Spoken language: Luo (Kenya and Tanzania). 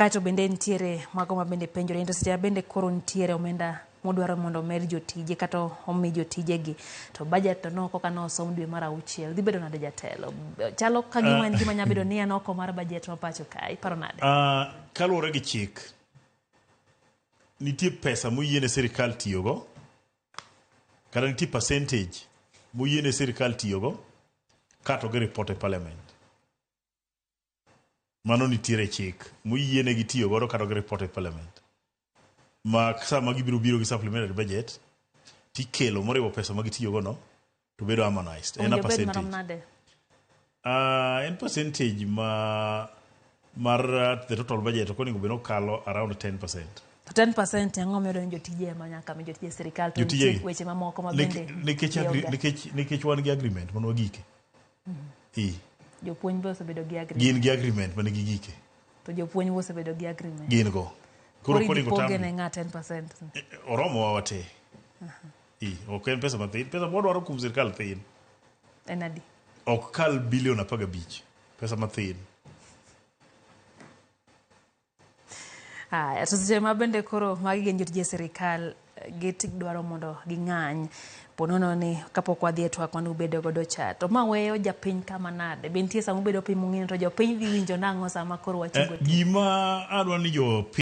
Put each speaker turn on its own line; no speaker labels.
Kaeto bende nitiere mago ma bende penjore ni to seche ma bende koro nitiere omenda modwaro mondo omed jotije kata omi jotijegi to budget to noko ka nosom dwe mar auchiel dhi bedo nade jatelo? Chalo ka gima en gima nyalo bedo ni en oko mar budget ma pacho ka, iparo nade?
Kaluwore gi chik, nitie pesa moyiene sirikal tiyogo kata nitie percentage moyiene sirikal tiyogo kato gi report e parliament. Mano nitiere e chik moyienegi tiyo godo kata gi report e parliament. Ma sama gibiro biro gi supplementary budget tikelo moriwo pesa ma gitiyo go no to bedo harmonized. En a
Owinjo bed marom
percentage.
nade?
En percentage ma mar the total budget ok onego bed ni okalo around 10%.
To 10% ang'o miyudo ni jotije ema nyaka mi jotije sirikal to
Jotije
nitie weche mamoko ma bende
nikech
diewoga.
nikech wan gi agreement man wagike. I.
Jopuonj be osebedo gi agreement.
Gin gi agreement mane gigike.
To jopuonj be osebedo gi agreement.
Gin go. Koro
Koro
onego
ipoge
tamgi.
ne ng'a 10%?
Oromo wa wate. I, ok en pesa mathin. Pesa mwadwaro kuom sirkal thin.
En adi?
Ok kal bilion 15. Pesa mathin.
Haya, to seche ma bende koro magi gin jotije sirikal gidwaro mondo ging'any po nono ni kapok wadhi e twak mane ubedo godo cha to ma weyo japiny kama nade be nitie sama ubedo piny mung'ino to jopiny dhi winjo nang'o sama koro wachungo
Gima adwa ni jopiny